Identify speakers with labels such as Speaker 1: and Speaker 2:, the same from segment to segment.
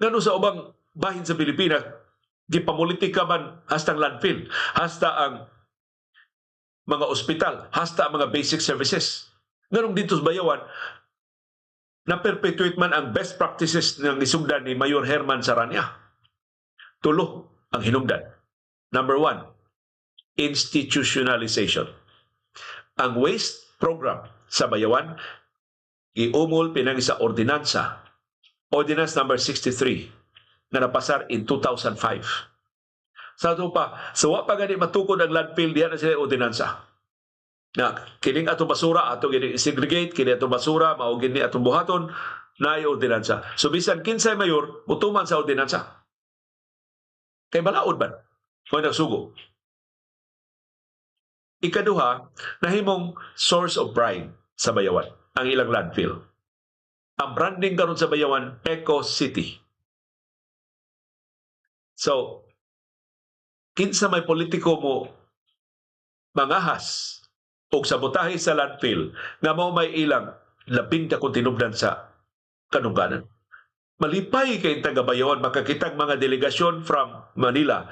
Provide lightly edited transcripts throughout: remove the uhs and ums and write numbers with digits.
Speaker 1: Ngano sa ubang bahin sa Pilipinas, gipamulitika man hasta ang landfill, hasta ang mga ospital, hasta ang mga basic services? Nganong dito sa Bayawan, na perpetuate man ang best practices ng isugdan ni Mayor Herman Sarania? Tulo ang hinungdan. Number one, institutionalization. Ang waste program sa Bayawan giumol pinagi sa ordinansa. Ordinance number 63 nga napasar in 2005. Sa ato pa, sa wa pa gani matukod ang landfill, diha na sila ordinansa. Na kining atong basura ato gini segregate, kini atong basura mao gini atong buhaton, naay ordinansa. So bisan kinsay mayor, mutuman sa ordinansa. Kay balaod man mo nagsugo. Ikaduha, nahimong source of pride sa Bayawan ang ilang landfill. Ang branding karon sa Bayawan, Eco City. So, kinsa may politiko mo mangahas og sabotahe sa landfill nga mao may ilang labing dakong tinubdan sa kanungganan? Malipay kay taga Bayawan makakitag mga delegasyon from Manila,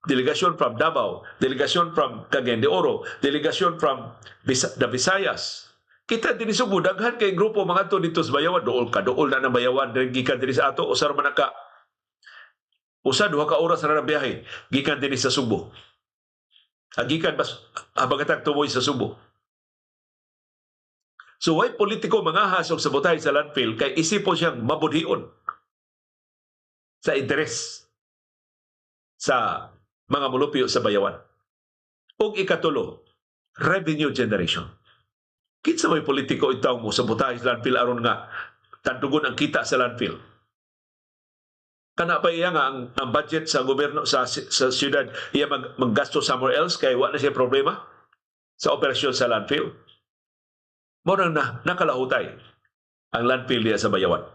Speaker 1: delegasyon from Davao, delegasyon from Cagayan de Oro, delegasyon from the Visayas. Kita dinhi Sugbo, daghan kay grupo mga to dito sa Bayawan, duol ka duol na ng Bayawan diri gikan dinhi sa ato, usa ra man ka usa duha ka oras ra na biyahe gikan dinhi sa Sugbo. Gikan bas habagatag tumoy sa Sugbo. So way politiko mangahas og sabotahe sa landfill kay isipo siyang mabudhion sa interes sa mga mulupyo sa Bayawan. Ug ikatulo, revenue generation. Kinsa may politiko itaw mo sabotahe sa landfill aron nga tandugon ang kita sa landfill? Kana pa iya nga ang budget sa gobyerno sa syudad iya maggasto somewhere else kay wa na siya problema sa operasyon sa landfill. Mao nang na, nakalahutay ang landfill diya sa Bayawan.